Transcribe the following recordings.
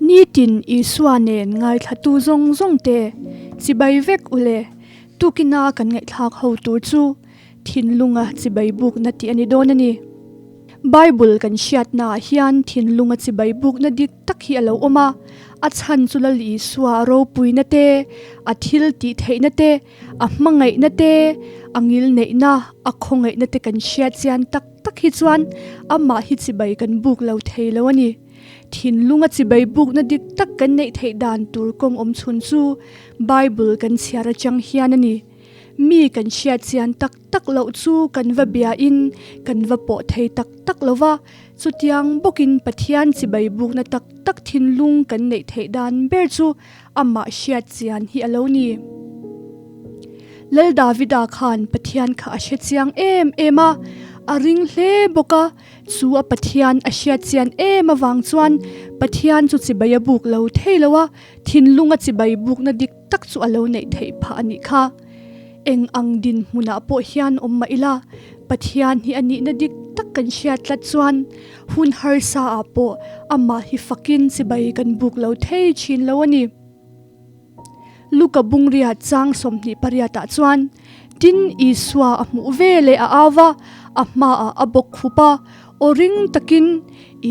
Nitin Isua nen ngaithlatu zawng zawng te chibai vek ule tukina kan ngaihthlak ho tur chu thinlunga chibai bukna tih a ni dawn a ni. Bible kan hriatna ah hian thinlunga chibai bukna dik tak hi a lo awm a, a chhan chu Lal Isua ropuina te, a thil tih theihna te, a hmangaihna te, a ngilneihna, a khawngaihna te kan hriat chian tak tak hi chuan amah hi chibai kan buk lo thei lo a ni. Thinlunga chibai bukna dik tak kan neih theih dan tur kawng awm chhun chu Bible kan chhiar atang hian a ni. Mi kan hriat chian tak tak loh chu kan va biain kan va pawh thei tak tak lo va, chutiang bawkin Pathian chibai bukna tak tak thinlung kan neih theih dan ber chu amah hriat chian hi a lo ni. Lal Davida khan Pathian kha a hre chiang em em a, a ring hle bawk a, chu a Pathian a hriat chian em avang chuan Pathian chu chibai a buk lo thei lo a, thinlunga chibai bukna dik tak chu a lo neih theih phah a nih kha. Eng ang dinhmunah pawh hian awm mah ila, Pathian hi a nihna dik tak kan hriat tlat chuan hun harsa ah pawh amah hi fakin chibai kan buk lo thei thin lo a ni. Luka bungria chang 28 ah chuan, Tin, Isua a hmuh ve leh a au va, a hmaah a bawk khup a, aw ring takin,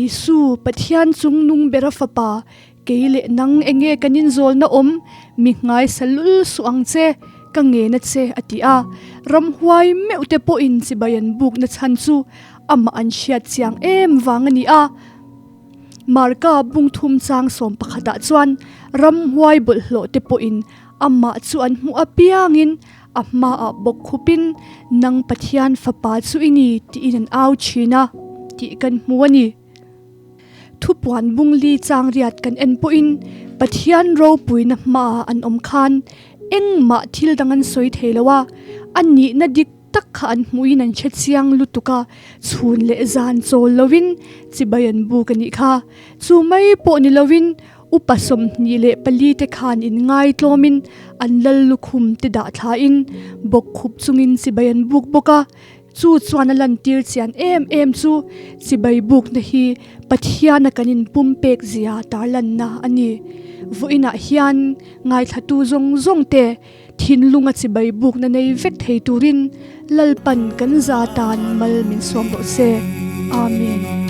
Isu, Pathian chung nung bera fapa, Kei leh nang enge kan inzawlna awm, mi nghaisa lul suh ang che, ka ngen a che, a ti a. Ramhuai meuh te pawhin chibai an bukna chhan chu amah an hriat chiang em vang a ni a. Marka bungthum chang sawm pakhatah chuan ramhuai bawlhhlawh te pawhin amah chu an hmuh apiangin a hmaah bawk khupin nang Pathian fapa chu i ni tiin an au thin a tih kan hmu a ni. Thupuan bungli chang riat kan en pawhin Pathian ropuina hmaah an awm khan engmah thil dang an sawi thei lo a, a nihna dik tak kha an hmuhin an hre chiang lutuk a, chhun leh zan chawl loin chibai an buk a nih kha. Chu mai pawh ni loin upa 24 te khan inngai tlawmin an lal lukhum te dah thlain bawkkhup chungin chibai an buk bawk a. Chu chuan a lantir chian em em chu chibai bukna hi Pathiana kan inpumpek zia tarlanna a ni. Vawiinah hian ngaithlatu zawng zawng te thinlunga chibai bukna nei vek thei turin Lalpan kan za tan mal min sawm rawh se. Amen.